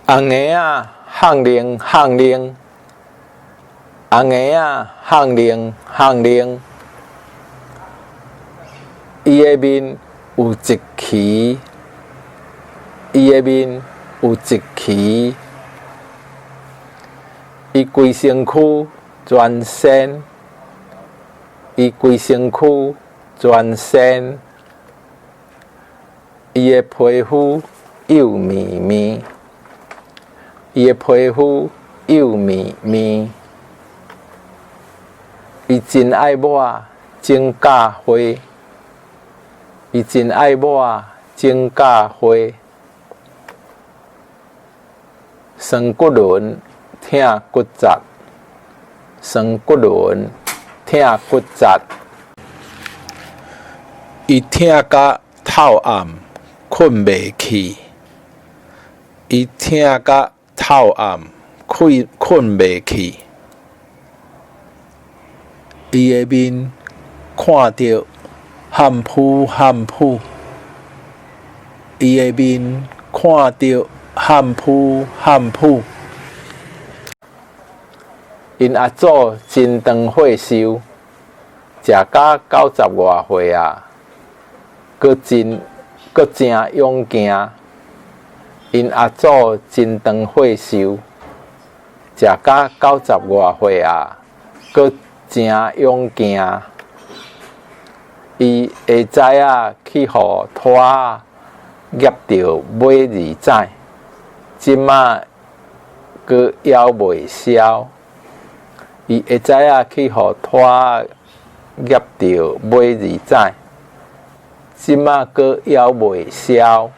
紅鞋仔胮奶胮奶，紅鞋仔胮奶胮奶。伊的面有一蜞，伊的面有一蜞。伊規身軀全仙，伊規身軀全仙。伊的皮膚幼綿綿，伊的皮膚幼綿綿。伊真愛抹指甲花，伊真愛抹指甲花。酸骨輪疼骨節，酸骨輪疼骨節。伊疼甲透暗，睏袂去。伊疼甲透暗，睏睏袂去。伊的面看著譀浡譀浡，伊的面看著譀浡譀浡。𪜶阿祖真長歲壽，食甲九十外歲矣，閣真閣誠勇健。𪜶阿祖真長歲壽，食甲九十外歲矣，閣誠勇健。伊會知影去予拖仔夾著尾二指，這馬閣猶未消。伊會知影去予拖仔夾著尾二指，這馬閣猶未消。